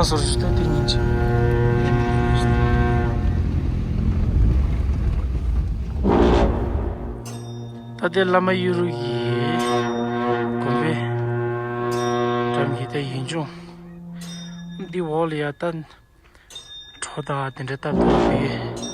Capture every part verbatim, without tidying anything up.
སོར་ཞུ་ད་དེ་ཉིན་ཆེ། ད་དེ་བླ་མ་གཡུ་རུ་ཡི་དགོན་པའི་འགྲམ་གྱི་ད་ཡིན་ཅུང་། འདི་འོག་ལ་ཡ་ད་གྲོ་དང་དེ་འདྲ་བཏབ་འདུག་པས།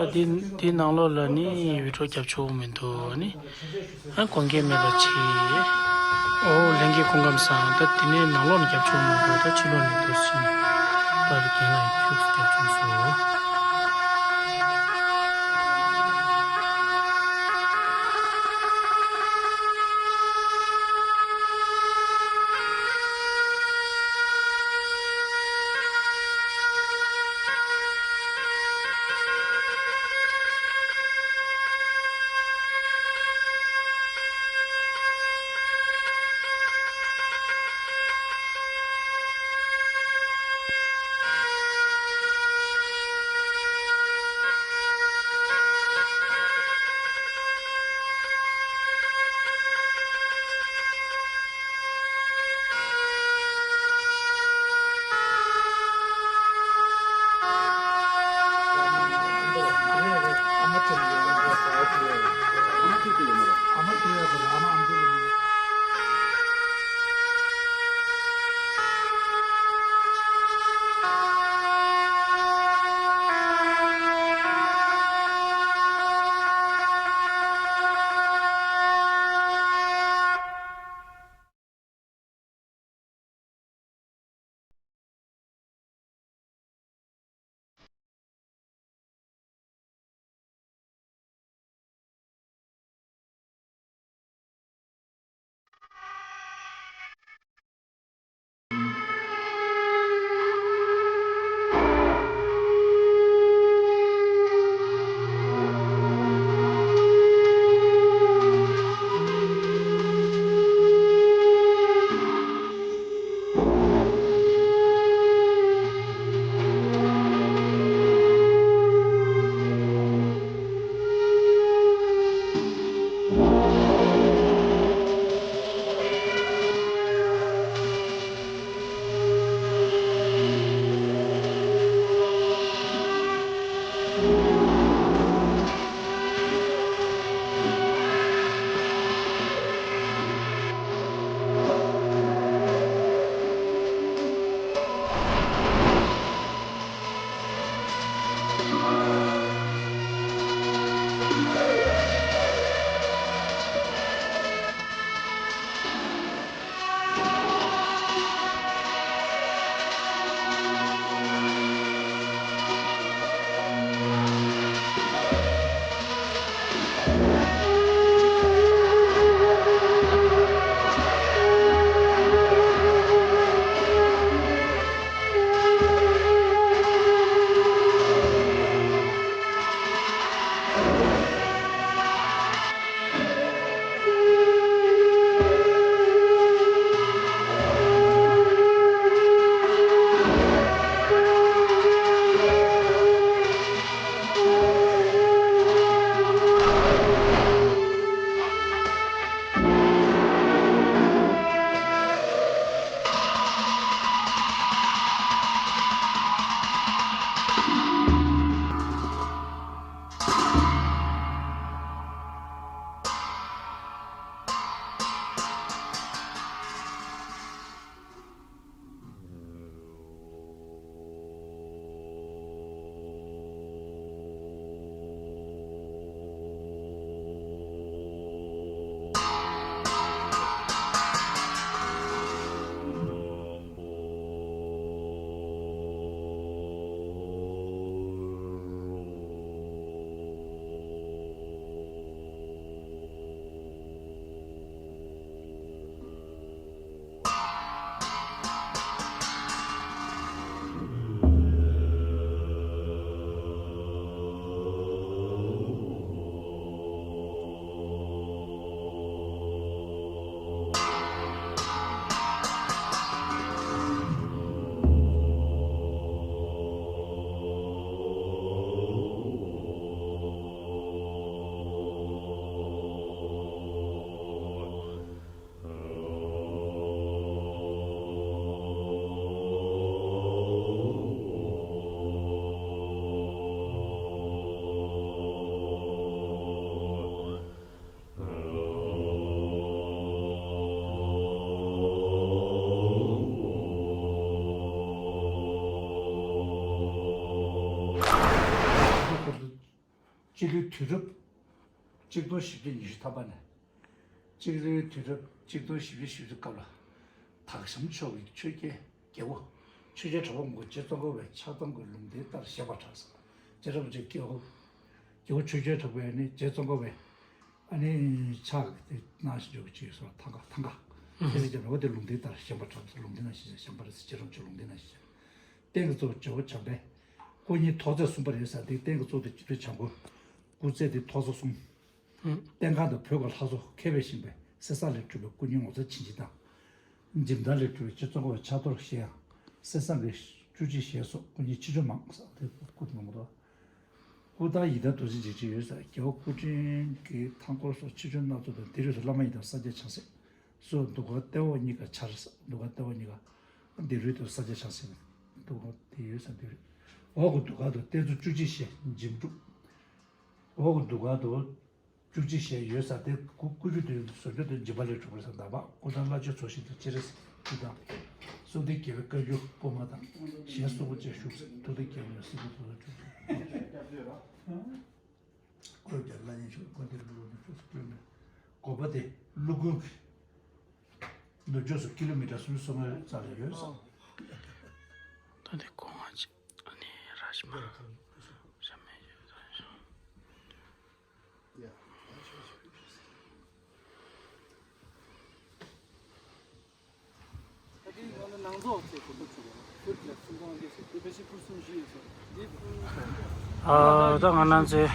ད་འདི་འདི་ནང་ལོགས་ལ་ནི་བི་ཌིའོ་རྒྱབ་ཆོག་མི་འདུག་ནི། ཨ་དགོངས་འགལ་མེད་པ་ཅི། ཨོ་ལྷན་རྒྱས་སྐུ་ཁམས་བཟང་། ད་དེ་ནས་ནང་ལོགས་ནས་རྒྱབ་ཆོག་མི་འདུག་ད་ཕྱི་ལོགས་ནས་འདུག་ཟིན་པར་རྒན་ལགས་ཁྱུག་ཙམ་རྒྱབ་ཆོག་སོང་། སྤྱི་ལོའི་དུས་རབས་གཅིག་སྟོང་བཞི་བརྒྱ་ཉི་ཤུ་ཐམ་པ་ནས། སྤྱི་ལོའི་དུས་རབས་གཅིག་སྟོང་བཞི་བརྒྱ་བཞི་བཅུ་སྐབས་ལ། དག་ཤམ་མཆོག་གི་ཆོས་རྒྱལ་རྒྱལ་པོ། ཆོས་རྒྱལ་གྲགས་པ་མགོན་རྗེ་ཙོང་ཁ་པའི་ཕྱག་དམ་གྱི་ལུང་བསྟན་ལྟར་བཞེངས་པར་གྲགས་སོ། རྗེ་རིན་པོ་ཆེ་རྒྱལ་པོ། རྒྱལ་པོ་ཆོས་རྒྱལ་གྲགས་པས་ནི་རྗེ་ཙོང་ཁ་པའི་ཨ་ནི་ཕྱག་དེ་གནང་བཞིན་འཇོག་ཅིག་སོ། ཐང་ག་ཐང་ག་ཁྱེད་ཚོས་ཀྱང་རོ་དེ་ལུང་བསྟན་ལྟར་བཞེངས་པར་གྲགས་སོ། ལུང་བསྟན་ནང་བཞིན་བཞེངས་པར་རྗེ་རིན་པོ་ཆེ་ལུང་བསྟན་ནང་བཞིན། རྟེན་གྱི་གཙོ་བོ་ཇོ་བོ་བྱམས་པས། སྐུ་གཉིས་ཐོག་བརྩེགས་གསུམ་པ་རེད་ཟེར་དེ། རྟེན་གྱི་གཙོ་བོ་དེ་ཇོ་བོ་བྱམས་མགོན། སྐུ་ཚད་དེ་ཐོག་བརྩེགས་གསུམ། ཨང་། རྟེན་ཁང་དུ་བོད་ཀྱི་ལྷ་བཟོ་མཁས་པས་བཞེངས་པའི་གསེར་ཟངས་ལས་གྲུབ་པའི་སྐུ་བརྙན་ངོ་མཚར་ཆེན་ཅིག་དང་། འཇིམ་ཐང་ལས་གྲུབ་པའི་རྗེ་ཙོང་ཁ་པའི་ཕྱག་རྡོར་ཞེས་ཡང་གསེར་ཟངས་ཀྱི་བཅུ་གཅིག་ཞལ་སོགས་སྐུ་བརྙན་ཆེ་ཆུང་མང་ཟེར་དེ་སྐུ་མང་པོ་འདུག་སྐུ་བལྟམས་ཡི་དམ་རྡོ་རྗེ་འཇིགས་བྱེད་ཡོད་ཟེར། རྒྱལ་བ་སྐུ་ཕྲེང་གི་མཐའ་འཁོར་སོགས་ཆེ་ཆུང་སྣ་ཚོགས་དང་། དེ་རུ་བླ་མ་ཡི་དམ་སངས་རྒྱས་བྱང་སེམས་སོགས་གདུགས་དཀར་ལྟེ་འོག་གཉིས་ཀ་འཆར་ཟེར། གདུགས་དཀར་ལྟེ་འོག་གཉིས་ཀ། དེ་རུ་དུ་སངས་རྒྱས་བྱང་སེམས་གདུགས་དེ་ཡོད་ཟེར། དེ་རུ་འོག་གི་གདུགས་དཀར་དུ་རྟེན་གཙོ་བཅུ་གཅིག་ཞལ་འཇིམ་སྒྲུབ། འོག་གི་གདུགས་དཀར་དུ་བཅུ་གཅིག་ཞལ་ཡོད་ཟེར། དེ་སྐུ་སྐུ་བཅུ་དེ་བཟོ་བཅོས་དེ་འཇིམ་པ་ལས་གྲུབ་པ་རེད་ཟེར། འདག་པ་སྐུ་དང་བླ་མཆོད་ཚོགས་ཞིང་དང་སྤྱན་རས་གཟིགས་དང་། གསུང་ཐིག་རྒྱལ་བའི་བཀའ་འགྱུར་པུས་མོ་དང་། ཞལ་གསུམ་པོ་བཅས་བཞུགས་ཟེར། ཐུགས་ཐིག་རྒྱལ་བའི་སྲིད་པའི་ཐུགས་སུ་ཆུད་ཟེར། བཀོད་ཀྱང་བླ་ཉན་ཆོས་དགོན་དེར་ལུགས་ནི་ཆོས་སུ་སྤྲུལ་ནས། དགོན་པ་དེ་ཀླུ་དགོན་གྱི་ནུབ་ཕྱོགས་སུ་ཀི་ལོ་མི་ཊར་སུམ་ཅུ་སོ་ལྔ་རྩ་ལ་ཡོད་ཟེར། ད་དེ་གོང་མ་ཅིག་ཨ་ནི་ར་ཤི་མ་ཤ་མེད་ཡོད་ད་ཤོ། ཨ། ད་ང་རང་ཚོའི་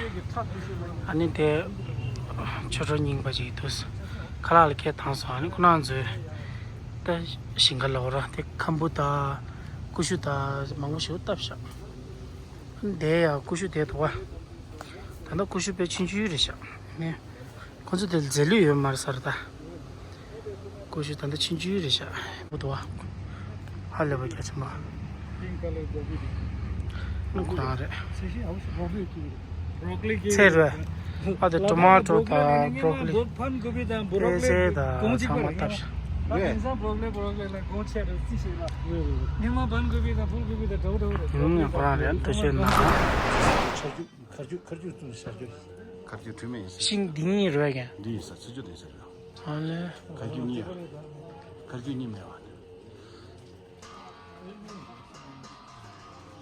ཨ་ནི་དེ་ཆོས་གྲོགས་རྙིང་པ་ཅིག་འདུག་ཁ་ལག་ལ་སྐད་བཏང་སོང་། ཨ་ནི་ཁོ་རང་ཚོའི་ད་ཞིང་ཁ་ལ་འོ་ར་དེ་ཁམ་བུ་དང་ཀུ་ཤུ་དང་མང་པོ་ཞིག་བཏབ་ཤག་དེ་ཡང་ཀུ་ཤུ་དེ་དུ་བ། ད་ལྟ་ཀུ་ཤུ་དཔེ་ཆུང་ཆུང་རེད་ཤག་ནས། ཁོ་ཚོ་དེ་རྫས་ལུད་ཡོད་མ་རེད་ཟེར་ད། ཀུ་ཤུ་ད་ལྟ་ཆུང་ཆུང་རེད་ཤག་འོ་དུ་བ། ཧ་ལས་པ་རྒྱ་ཆེན་པོ། ཨ་ཁོ་རང་རེད། ཚལ་རེད། ཨ་དེ་ཊོ་མ་ཊོ་དང་བྷོ་རོ་ཀོ་ལི། ཨེ་ཙེ་དང་ཚང་མ་བཏབ་ཤག་ཨ་ཁོ་རང་རེད། འདི་བཤད་ན། ཁ་རྒྱུག་ཁ་རྒྱུག་ཙམ་བྱ་རྒྱུ། ཁ་རྒྱུག་ཁ་རྒྱུག་ཐུབ་མེད་ཡིན་ཟེར། ཤིང་འདི་གཉིས་རོལ་ཀྱང་། འདི་ཡིན་ཟེར། ཚིག་རྒྱུ་འདི་ཟེར། ཨ་ལེ། ཁ་རྒྱུག་གཉིས་ཡ། ཁ་རྒྱུག་གཉིས་མེད་པ།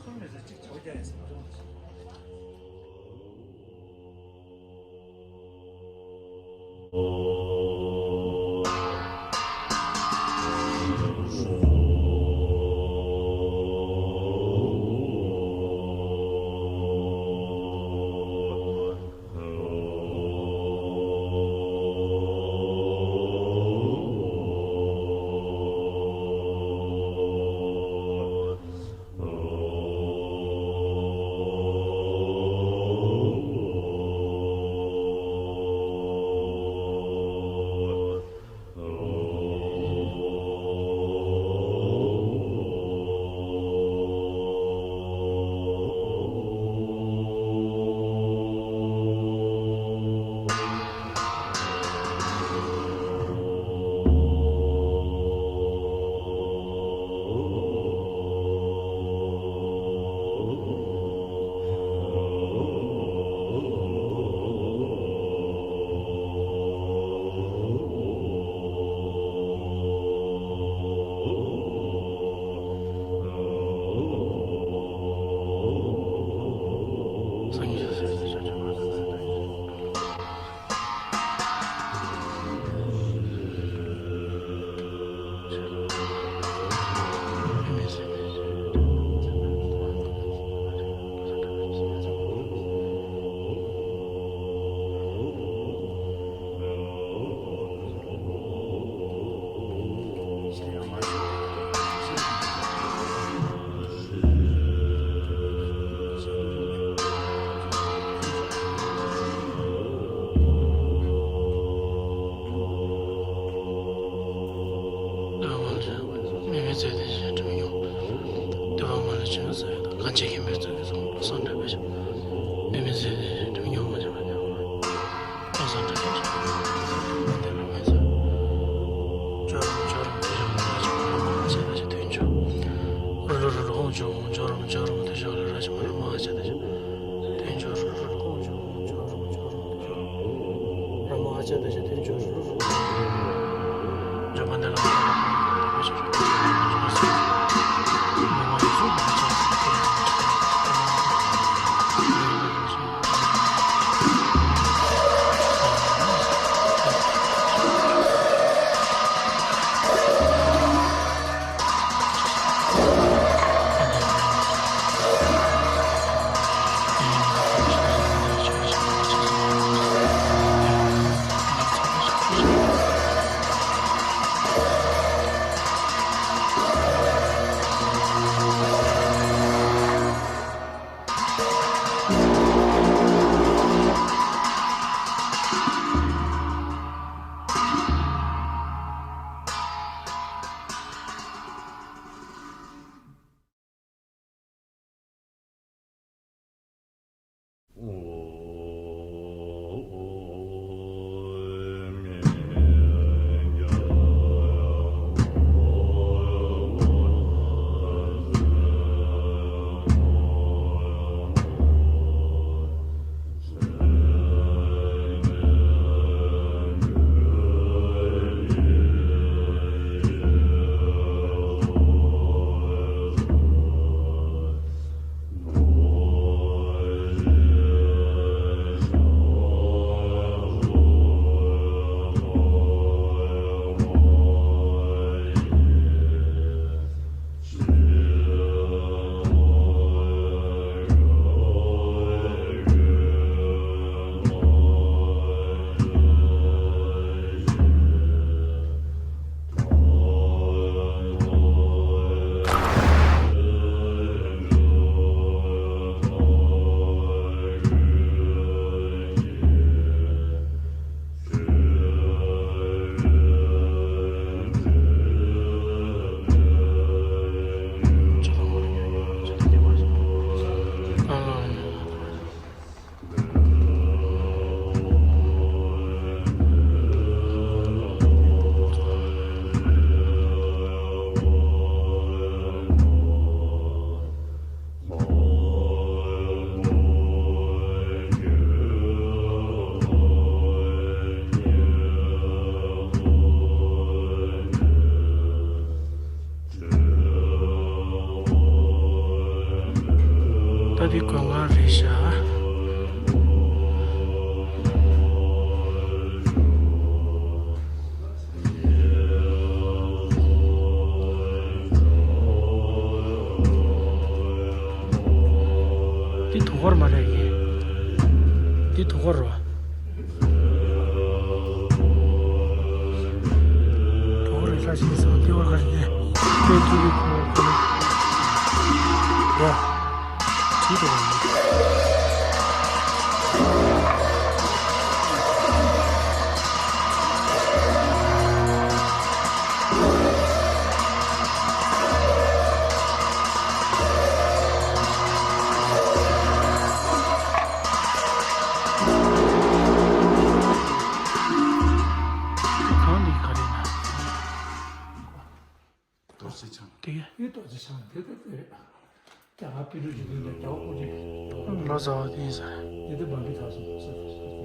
གསུམ་མེད་ཟེར། གཅིག་བྱ་བ་རྒྱག་ཡིན་ཟེར། ད་འདི་གོས་ལྔ་རེད་ཤག་འདི་དུ་སྒོར་མ་རེད་ཀྱི། འདི་དུ་སྒོར་རོ། དུ་སྒོར་རེད་ཤག་ཞིག་སོང་། འདི་བར་ག་རེད་ཀྱི། དེ་ཐུག་གི་ཁོ་ཁོ་ལ། ཡ། ཁྱི་དེ་རང་ཡིན། གང་འདི་ག་རེ་ན། རྡོ་རྗེ་འཆང་། དེ་ག་ཡུལ་རྡོ་རྗེ་འཆང་དེ་ལྟ་དེ་རེད། རྒྱ་གར་པི་ལུ་ཇི་འདུག་ནས་རྒྱ་བོ་ཀུ་ཅི། ལོ་ཙཱ་བ་དེ་ཡིན་ས་རེད། དེ་དེ་བམ་པི་ཐག་སོང་ས་དེ་ས་དེ།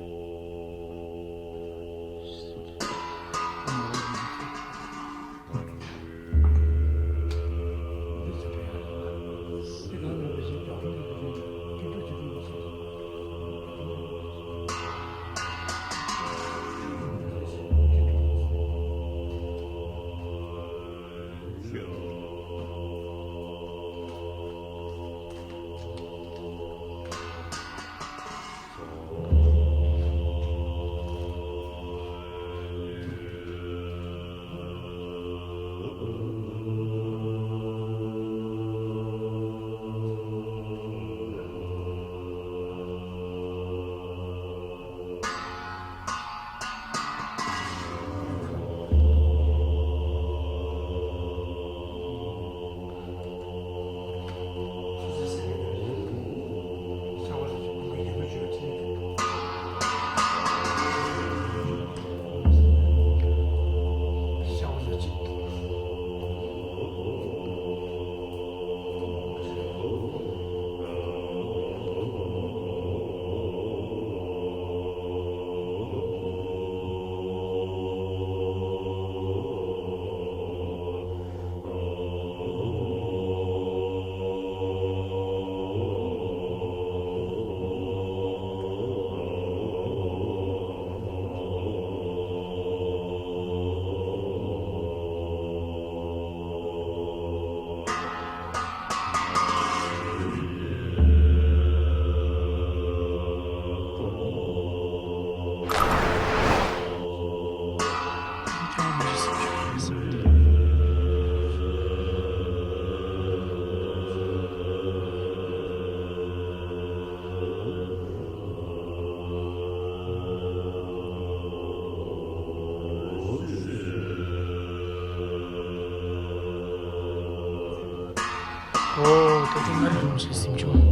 ཨོ་ད་ལྟ་ང་ཡོང་ཞིག་སེམས་ཆུང་